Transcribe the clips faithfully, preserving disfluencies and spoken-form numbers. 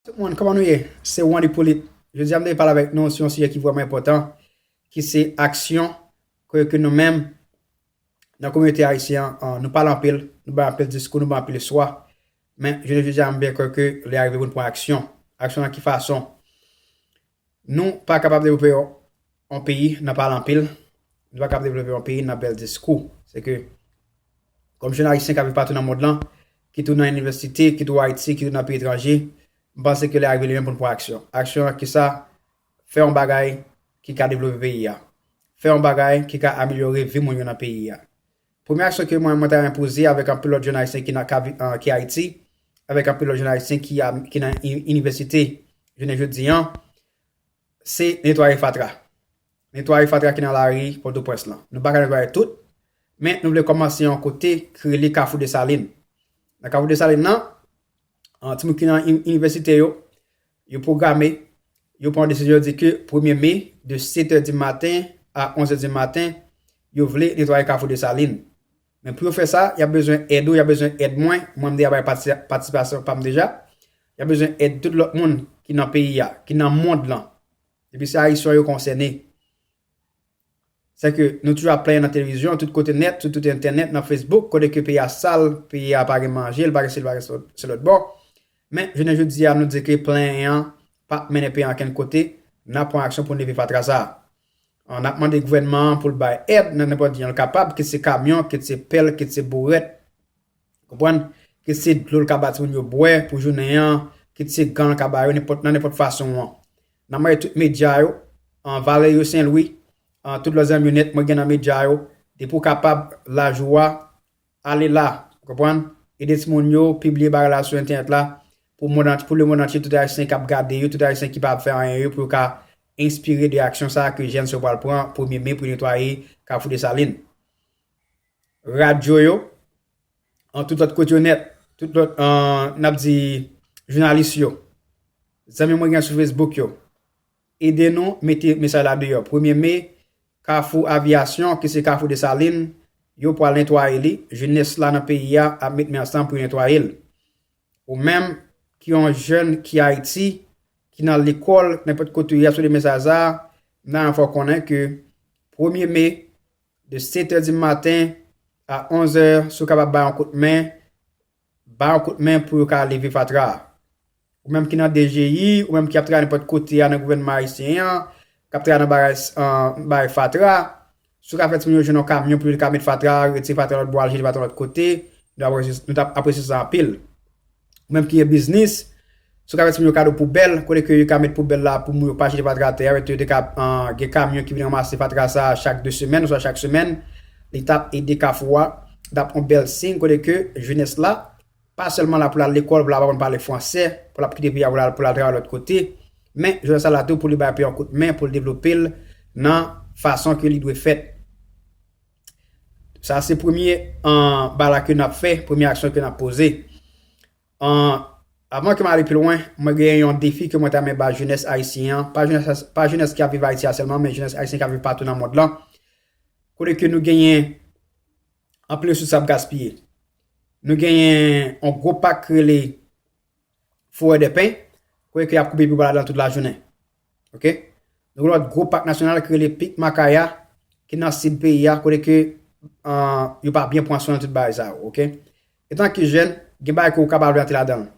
Tout moun, kòman nou ye? Se Wandy Polit. Jodi a, m te pale avèk nou sou yon sijè ki vrèman enpòtan, ki se aksyon ke, ke nou menm, nan kominote ayisyen an, nou pale anpil, nou bay anpil diskou, nou bay anpil istwa. Men, jounen jodi a, m byen kwè ke lè a rive pou n pran aksyon. Aksyon nan ki fason? Nou pa kapab devlope yon, yon peyi nan pale anpil. Nou pa kapab devlope yon peyi nan bèl diskou. Se ke, kòm jèn ayisyen k ap viv patou nan mond lan, kit ou nan inivèsite, kit ou Ayiti, kit ou nan peyi etranje, m panse ke lè a rive li menm pou n pran aksyon. Aksyon an ki sa? Fè yon bagay ki ka devlope peyi a. Fè yon bagay ki ka amelyore vi moun yo nan peyi a. Premye aksyon ke mwen, mwen ta renmen poze avèk anpil lòt jèn ayisyen ki nan ka vi-, an, ki Ayiti, avèk anpil lòt jèn ayisyen ki a, ki nan i-, inivèsite jounen jodi an, se netwaye fatra. Netwaye fatra ki nan lari Pòtoprens lan. Nou pa ka netwaye tout, men nou vle kòmanse yon kote ki rele Kafou Desalin. Nan Kafou Desalin nan, an, timoun ki nan in-, inivèsite yo, yo pwograme, yo pran desizyon, yo di ke premye me, de sèt è di maten a onz è di maten, yo vle netwaye Kafou Desalin. Men pou yo fè sa, y ap bezwen èd ou, y ap bezwen èd mwen, mwen m deja bay patisi-, patisipasyon pa m deja. Y ap bezwen èd tout lòt moun ki nan peyi a, ki nan mond lan. Epi se Ayisyen yo konsène. Se ke nou toujou ap plenyen nan televizyon, tout kote nèt, sou tout entènèt, nan Facebook, kote ke peyi a sal, peyi a pa gen manje, l pa gen sesi, l pa gen se lòt bò. Men, jounen jodi a, nou di ke plenyen an p ap mennen peyi a ankenn kote, n ap pran aksyon pou n leve fatra sa a. An, n ap mande gouvènman an pou l bay èd nan nenpòt jan l kapab, kit se kamyon, kit se pèl, kit se bourèt, konprann? Kit se dlo l ka ba timoun yo bwè pou jounen an, kit se gan l ka ba yo, nenpòt, nan nenpòt fason an. N ap mande tout medya yo, an, Valerio Saint-Louis, an, tout lòt zanmi yo nèt mwen gen nan medya yo, depi w kapab, lajou a, ale la, w konprann? Ede timoun yo, pibliye bagay la sou entènèt la, pou mond antye, pou lemonn antye, tout ayisyen k ap gade yo, tout ayisyen ki pa ap fè anyen yo, pou yo ka enspire de aksyon sa a ke jèn sa yo pral pran premye me pou netwaye Kafou Desalin. Radyo yo, an, tout lòt kote yo nèt, tout lòt, an, n ap di, jounalis yo, zanmi mwen gen sou Facebook yo, ede nou mete mesaj la deyò. Premye me, Kafou Aviyasyon, ki se Kafou Desalin, yo pral netwaye li. Jenès la nan peyi a ap met men ansanm pou yo netwaye l. Ou menm ki yon jèn ki Ayiti, ki nan lekòl, nenpòt kote w ye, ap tande mesaj sa a, m ta renmen fè w konnen ke premye me, de sèt è di maten a onz è, si w kapab bay yon kout men, bay yon kout men pou yo ka leve fatra a. Ou menm ki nan D G I, ou menm ki ap travay nenpòt kote a nan gouvènman ayisyen an, k ap travay nan bagay, an, bagay fatra, si w ka fè timoun yo jwenn yon kamyon pou yo ka met fatra, retire fatra lòt bò, al jete fatra lòt kote, nou t ap apresye, nou t ap apresye sa anpil. Ou menm ki gen biznis, si w ka fè timoun yo kado poubèl, kote ke yo ka met poubèl la pou moun yo pa jete fatra atè a, yo te ka, an, gen kamyon ki vin ranmase fatra sa a chak de semèn, oswa chak semèn, li t ap ede Kafou a, li t ap yon bèl siy kote ke jenès la, pa sèlman la pou l al lekòl, pou l al aprann pale fransè, pou l ap kite peyi a pou l al, pou l al travay lòt kote, men jenès la la tou pou li bay peyi a yon kout men, pou l devlope l nan fason ke li dwe fèt. Sa se premye, an, bagay la ke n ap fè, premye aksyon ke n ap poze. An, avan ke m ale pi lwen, mwen gen yon defi ke mwen ta renmen ba jenès ayisyen an, pa jenès, pa jenès ki ap viv Ayiti a sèlman, men jenès ayisyen ki ap viv patou nan mond lan. Kote ke nou genyen anpil resous ap gaspiye. Nou genyen yon gwo pak ki rele Forêt des Pins, kote ke y ap koupe pyebwa ladan tout lajounen. Oke? Nou gen lòt gwo pak nasyonal ki rele Pic Macaya, ki nan sid peyi a, kote ke, an, yo pa byen pran swen tout bagay sa yo, oke? Etan ke jèn, gen bagay ke ou kapab rantre ladan l.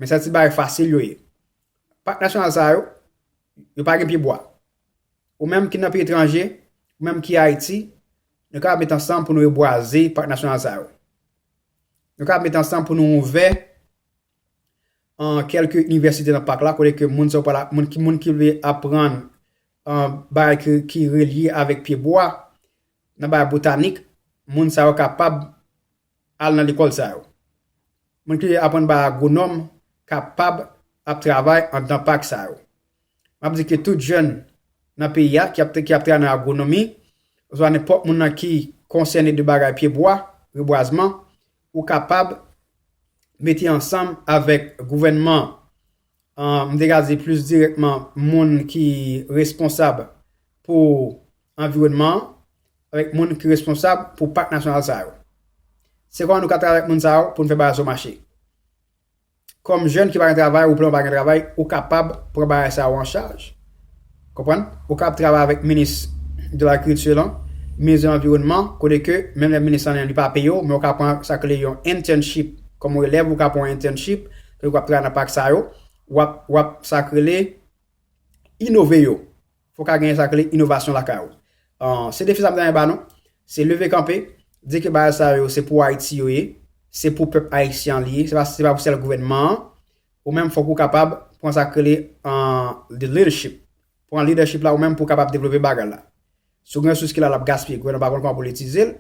Men se ti bagay fasil yo ye. Pak nasyonal sa yo, yo pa gen pyebwa. Ou menm ki nan peyi etranje, ou menm ki Ayiti, nou kapab met ansanm pou nou rebwaze pak nasyonal sa yo. Nou kapab met ansanm pou nou ouvè, an, kèlke inivèsite nan pak la, kote ke moun sa yo pral, moun ki, moun ki vle aprann, an, bagay ki, ki relye avèk pyebwa, nan bagay botanik, moun sa yo kapab al nan lekòl sa yo. Moun ki vle aprann bagay agwonòm kapab ap travay anndan pak sa yo. M ap di ke tout jèn nan peyi a ki ap, ki ap travay nan agwonomi, oswa nenpòt moun nan ki konsène de bagay pyebwa, rebwazman, ou kapab mete ansanm avèk gouvènman, an, m te ka di plis dirèkteman moun ki responsab pou anviwònman an, avèk moun ki responsab pou pak nasyonal sa yo. Se kòman nou ka travay avèk moun sa yo pou n fè bagay sa yo mache. kòm jèn ki pa gen travay, ou plan pa gen travay, ou kapab pran bagay sa yo an chaj. Konprann? Ou kapab travay avèk minis de lagrikilti lan, minis de lanviwònman, kote ke menm lè minis lan li pa peye w, men ou ka pran sa k rele yon internship. Kòm yon elèv, ou ka pran yon internship, kote w ap travay nan pak sa yo, w ap, w ap sa k rele inove yo. Fò w ka genyen sa k rele inovasyon lakay ou. Ah, se defi sa m ta renmen ba nou. Se leve kanpe, di ke bagay sa yo se pou Ayiti yo ye, se pou pèp ayisyen an li ye, se pa, se pa pou sèl gouvènman an. Ou menm fòk ou kapab pran sa k rele, ah, the leadership. Pran leadership la ou menm pou w kapab devlope bagay la. Si w gen resous ki la, l ap gaspiye, gouvènman pa konn kòman pou l itilize l.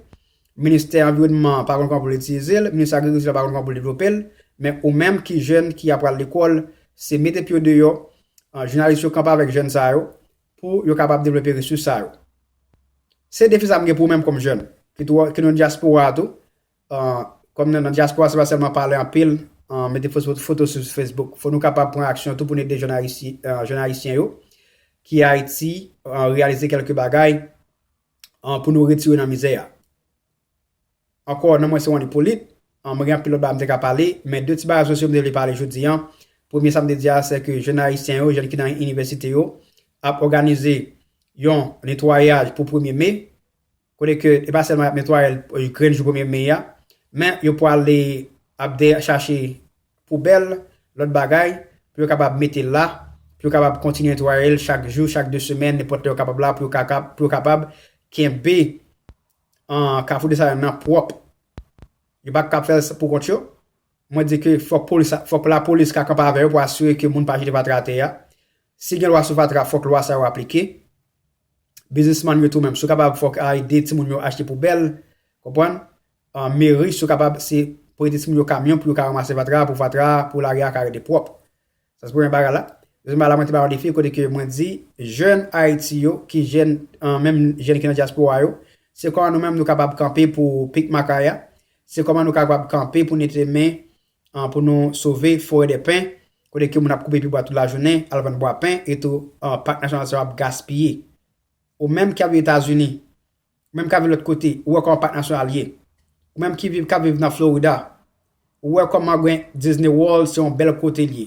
Ministè anviwònman pa konn kòman pou l itilize l. Minis agrikilti pa konn kòman pou l devlope l. Men ou menm ki jèn ki apral lekòl, se mete pye w deyò, ah, jounalis yo kanpe avèk jèn sa yo pou yo kapab devlope resous sa yo. Se defi sa m gen pou ou menm kòm jèn, ki tou, ki nan dyaspora a tou. Ah, kòm nan, nan dyaspora, se pa sèlman pale anpil, ah, mete foto, foto sou Facebook. Fò nou kapab pran aksyon tou pou n ede jèn ayisyen, ah, jèn ayisyen yo ki Ayiti, ah, reyalize kèlke bagay, ah, pou nou retire nan mizè a. Ankò, non mwen se Wendy Polit. Ah, mwen gen anpil lòt bagay m te ka pale, men de ti bagay sosyo m te vle pale jodi an. Premye sa m te di a, se ke jèn ayisyen yo, jèn ki nan inivèsite yo, ap òganize yon netwayaj pou premye me, kote ke e pa sèlman y ap netwaye l, eh, grenn jou premye me a, men yo pwale ap de chache poubèl, lòt bagay, pou yo kapab mete la, pou yo kapab kontinye netwaye l chak jou, chak de semèn, nenpòt lè yo kapab la, pou yo kaka-, pou yo kapab kenbe, ah, Kafou Desalin nan pwòp. Yo pa ka fè l pou kont yo. Mwen di ke fòk polis, fòk lapolis ka kanpe avè yo pou asire ke moun pa jete fatra atè a. Si gen lwa sou fatra, fòk lwa sa yo aplike. Biznismann yo tou menm, si w kapab, fòk a ede timoun yo achte poubèl, konprann? Ah, meri, si w kapab, se prete timoun yo kamyon pou yo ka ranmase fatra, pou fatra, pou lari a ka rete pwòp. Sa se premye bagay la. Dezyèm bagay la, mwen te ba yon defi kote ke mwen di, jèn Ayiti yo, ki jèn, ah, menm jèn ki nan dyaspora yo, se kòman nou menm nou kapab kanpe pou pik makaya, se kòman nou kapab kanpe pou n ete men, ah, pou nou sove forè dè pen, kote ke moun ap koupe pibwa tout lajounen, al vann bwa pen, e tou, ah, pak nasyonal sa yo ap gaspiye. Ou menm ki ap viv Etazini, ou menm k ap viv lòt kote, ou wè kòman pak nasyonal ye. Ou menm ki viv, k ap viv nan Florida, ou wè kòman gen Disney World, se yon bèl kote l ye.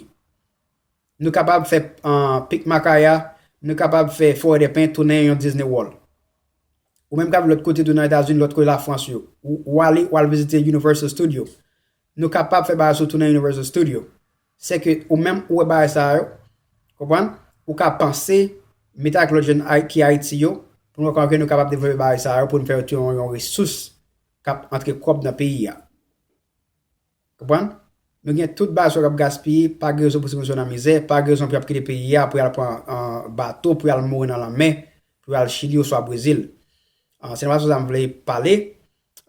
Nou kapab fè, ah, pik makaya, nou kapab fè forè dè pen tounen yon Disney World. Ou menm k ap viv lòt kote tou nan Etazini, lòt kote Lafrans yo. Ou, ou ale, ou al vizite Universal Studio. Nou kapab fè bagay sou tounen Universal Studio. Se ke ou menm ou wè bagay sa yo, konprann? Ou ka panse, mete ak lòt jèn Ay-, ki Ayiti yo, pou nou wè kòman ke nou kapab devlope bagay sa yo, pou nou fè yo tounen yon, yon resous k ap antre kòb nan peyi a. Konprann? Nou gen tout bagay sa yo k ap gaspiye, pa gen rezon pou timoun yo nan mizè, pa gen rezon pou y ap kite peyi a, pou y al pran, ah, bato, pou y al mouri nan lanmè, pou y al Chili oswa Brezil. Ah, se nan fason sa m vle pale.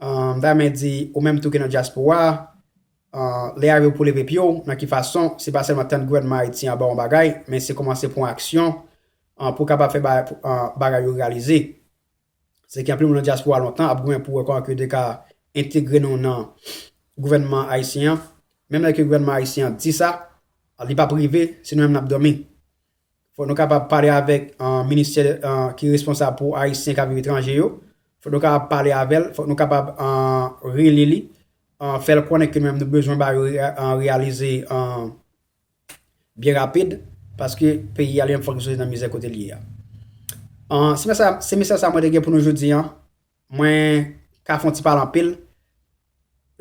Ah, m ta renmen di, ou menm tou ki nan dyaspora, ah, lè a rive pou leve pye w, nan ki fason, se pa sèlman tann gouvènman ayisyen an ba w yon bagay, men se kòmanse pran aksyon, ah, pou w kapab fè bagay, pou, ah, bagay yo reyalize. Se ke anpil moun nan dyaspora lontan ap goumen pou wè kòman ke yo te ka entegre nou nan gouvènman ayisyen an. Menm lè ke gouvènman ayisyen an di sa, li p ap rive, se nou menm n ap dòmi. Fòk nou kapab pale avèk, ah, ministè, ah, ki responsab pou Ayisyen k ap viv etranje yo. Fòk nou kapab pale avè l, fòk nou kapab, ah, rele li, ah, fè l konnen ke nou menm nou bezwen ba yo re-, ah, reyalize, ah, byen rapid, paske peyi a li menm fòk li soti nan mizè kote l ye a. Ah, se mesaj, se mesaj sa mwen te gen pou nou jodi an. Mwen ka fè yon ti pale anpil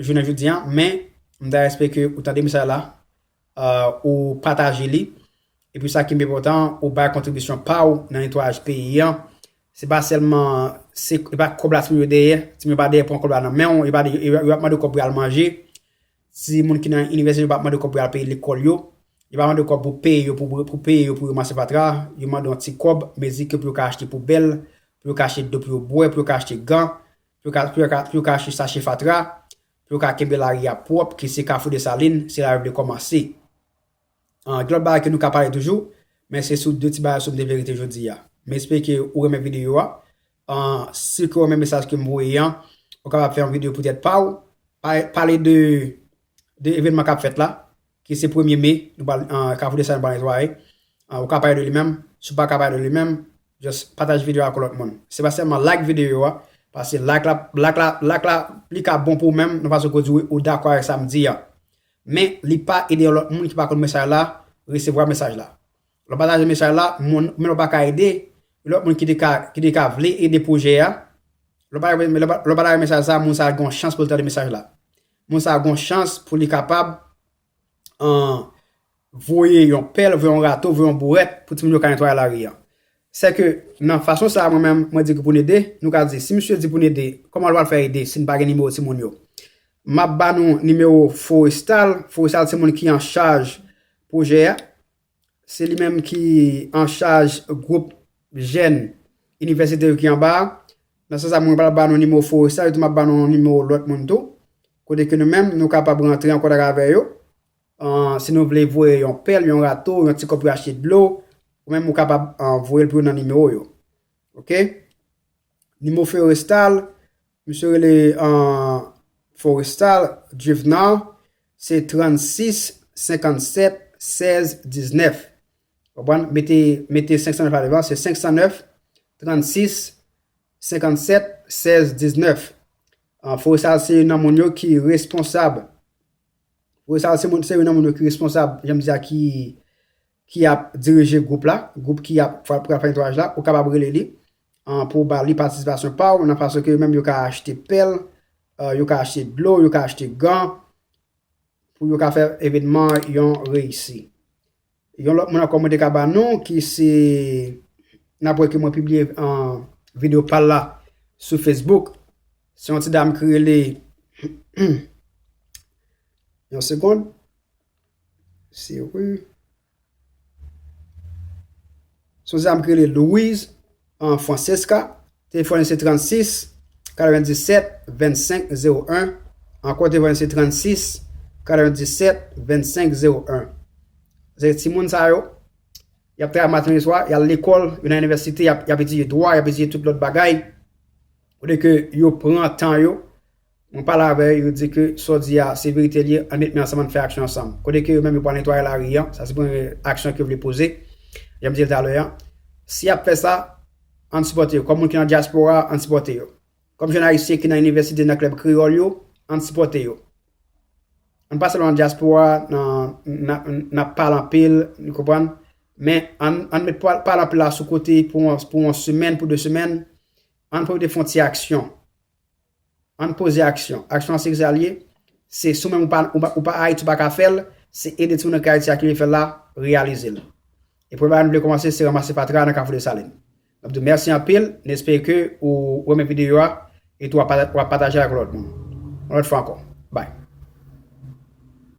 jounen jodi an, men m ta espere ke ou tande mesaj la, ah, ou pataje li, epi sa ki pi enpòtan, ou bay kontribisyon pa w nan netwayaj peyi an. Se pa sèlman, se, se pa kòb la timoun yo dèyè, timoun yo pa dèyè pran kòb la nan men w, yo pa, yo, yo ap mande w kòb pou y al manje. Timoun ki nan inivèsite yo pa ap mande w kòb pou y al peye lekòl yo, yo pa mande w kòb pou peye yo, pou, pou peye yo pou yo ranmase fatra, yo mande w yon ti kòb, mezi ke pou yo ka achte poubèl, pou yo ka achte dlo pou yo bwè, pou yo ka achte gan, pou yo ka, pou yo ka, pou yo ka achte sache fatra, pou yo ka kenbe lari a pwòp, ke se Kafou Desalin, se la yo vle kòmanse. Ah, gen lòt bagay ke nou ka pale toujou, men se sou de ti bagay sou m te vle rete jodi a. M espere ke ou renmen videyo a. Ah, si ke ou renmen mesaj ke m voye an, ou kapab fè yon videyo poutèt pa w, pa, pale de, de evènman k ap fèt la, ki se premye me, nou pral, ah, Kafou Desalin pral netwaye. Ah, ou ka pale de li menm, si w pa ka pale de li menm, just pataje videyo a ak lòt moun. Se pa sèlman like videyo a, paske like la, like la, like la, li ka bon pou ou menm, nan fason ke w di wi, ou dakò avèk sa m di a. men li pa ede yon lòt moun ki pa konn mesaj la resevwa mesaj la. Lè w pataje mesaj la, moun, men w pa ka ede, lòt moun ki te ka, ki te ka vle ede pwojè a, lè w pataje, lè w pataje mesaj sa, moun sa gen yon chans pou l tande mesaj la. Moun sa gen yon chans pou li kapab, an, voye yon pèl, voye yon rato, voye yon bourèt pou timoun yo ka netwaye lari a. Sèke nan fason sa a, mwen menm, mwen di pou n ede, nou ka di, si misye di pou n ede, kòman l pral fè ede si n pa gen nimewo timoun yo? M ap ba nou nimewo Forestal. Forestal se moun ki an chaj pwojè a. Se li menm ki an chaj gwoup jèn inivèsite yo ki anba a. Nan sans sa, mwen pral ba nou nimewo Forestal, epi tou m ap ba nou nimewo lòt moun tou. Kote ke nou menm, nou kapab rantre an kontak avè yo. An, si nou vle voye yon pèl, yon rato, yon ti kòb pou achte dlo, ou menm ou kapab, an, voye l pou yo nan nimewo yo. Oke? Nimewo Forestal, misye rele, an, Forestal Juvenal, se trannsis senkannsèt sèz diznèf. Konprann? Mete, mete senk san nèf la devan, se senk san nèf trannsis senkannsèt sèz diznèf. An, Forestal se youn nan moun yo ki responsab. Forestal se moun, se youn nan moun yo ki responsab, jan m di a, ki, ki ap dirije gwoup la, gwoup ki ap, pral fè netwayaj la, ou kapab rele li, an, pou w ba li patisipasyon pa w, nan fason ke yo menm yo ka achte pèl, euh, yo ka achte dlo, yo ka achte gan, pou yo ka fè evenman yon reyisi. Yon lòt moun ankò mwen te ka ba nou, ki se, n ap wè ke mwen pibliye, an, videyo pa l la sou Facebook. Se yon ti dam ki rele, yon segonn. Se wi. Se yon ti dam ki rele Louise, an, Francesca. Telefòn li se trannsis katrevendisèt vennsenk zewo en. Ankò, telefòn li se trannsis katrevendisèt vennsenk zewo en. Se timoun sa yo, y ap travay maten e swa, y al lekòl, yo nan inivèsite, y ap, y ap etidye dwa, y ap etidye tout lòt bagay. Olye ke yo pran tan yo, mwen pale avè yo, yo di ke sa w di a, se verite l ye, ann met men ansanm, ann fè aksyon ansanm. Kote ke yo menm yo pral netwaye lari an, sa se premye aksyon ke yo vle poze. Jan m di l talè a, si y ap fè sa, ann sipòte yo. Kòm moun ki nan dyaspora, ann sipòte yo. Kòm jèn ayisyen ki nan inivèsite, nan klèb kreyòl yo, ann sipòte yo. Ann pa sèlman nan dyaspora, nan, nan, n ap pale anpil, nou konprann? Men ann, ann met pa-, pale anpil la sou kote pou yon, pou yon semèn, pou de semèn, ann pwofite fè yon ti aksyon. Ann poze aksyon. Aksyon an se sa l ye. Se si w menm ou pa, ou pa, ou pa Ayiti, ou pa ka fè l, se ede timoun nan ki Ayiti a ki vle fè l la, reyalize l. E premye bagay nou vle kòmanse, se ranmase fatra nan Kafou Desalin. N ap di w mèsi anpil, n espere ke ou renmen videyo a, e tou w ap pata-, w ap pataje l ak lòt moun. Yon lòt fwa ankò. Bye.